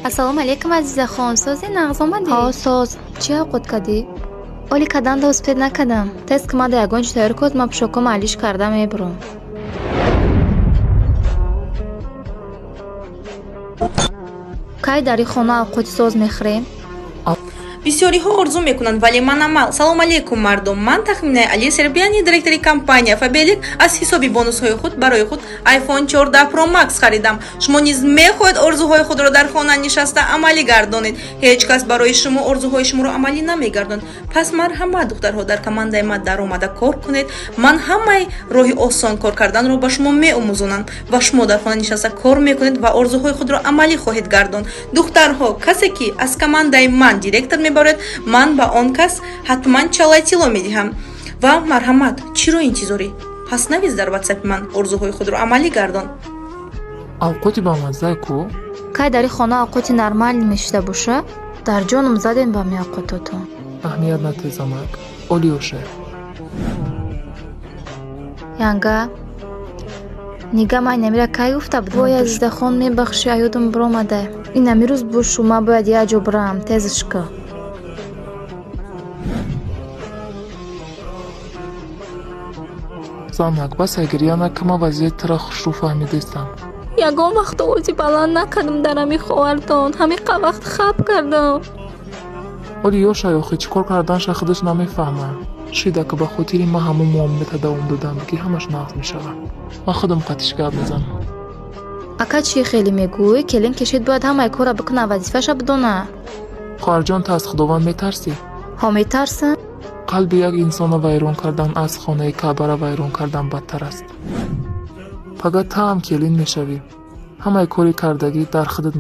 Ассалому алайкум, Азизахон, сози, нағз омадӣ? Ҳо, соз. Чӣ овқот кардӣ? Оли каданда успеть накардам. Тез кумада ягон чӣ тайёр кун, ман пӯшокҳома алиш карда мебурам. Кай дар ин хона овқоти соз мехӯрем? Бисёриҳо орзу мекунанд, вале ман амал. Салом алейкум, мардум! Ман Тахминаи Али Сербияни, директори компания Фабелик, аз ҳисоби бонусҳои худ барои худ iPhone 14 Pro Max харидам. Шумо низ мехоҳед орзуҳои худро дар хона нишаста амалӣ гардонед. Ҳеҷ кас барои шумо орзуҳои шуморо амалӣ намегардонад. Пас марҳамат, духтарҳо, дар командаи ман даромада кор кунед. Ман ҳамаи роҳи осон кор карданро ба шумо меомӯзонам ва шумо дар хона нишаста кор мекунед ва орзуҳои худро амалӣ хоҳед гардонд. Духтарҳо, касе ки аз командаи ман директор мебарад, ман ба он кас ҳатман чаллаи тилло медиҳам. Ва марҳамат, чиро интизорӣ? Пас навис дар ватсапи ман, орзуҳои худро амалӣ гардон. Авқоти бамаззае ку? Кай дар ин хона овқоти нормалӣ мешида боша? Дар ҷоном задем ба меовқототон. Аҳамият натез, замак, олиёше. Янга, нига, ман инамира кай гуфта будам? Вой, Азизахон, мебахшӣ, аёдам биромада. Инами рӯз бошу, ман бояд як ҷо бирам, тезш кун. Замак, бас, гирья нака, ман вазъияти тура хушрӯ фаҳмидестам. Ягон вақт овози баланд накардам дар ҳами хоҳартон, ҳамиқа вақт хаб кардам. Оли ёшай, охи чӣ кор карданша худаш намефаҳмад. Шида, ки ба хотири ман ҳамун муомилата давом додам, ки ҳамаш нағз мешавад. Ман худам қатиш гап мезанам. Ака, чӣ хеле мегӯӣ? Келин кишид, бояд ҳамаи корра бикуна, вазифаша бидона. Хоҳарҷон, ту аз Худованд метарсӣ? Ҳо, метарсам. Қалби як инсонро вайрон кардан аз хонаи Каъбаро вайрон кардан бадтар аст. Пага таам келин мешавӣ, ҳамаи кори кардагӣ дар худат.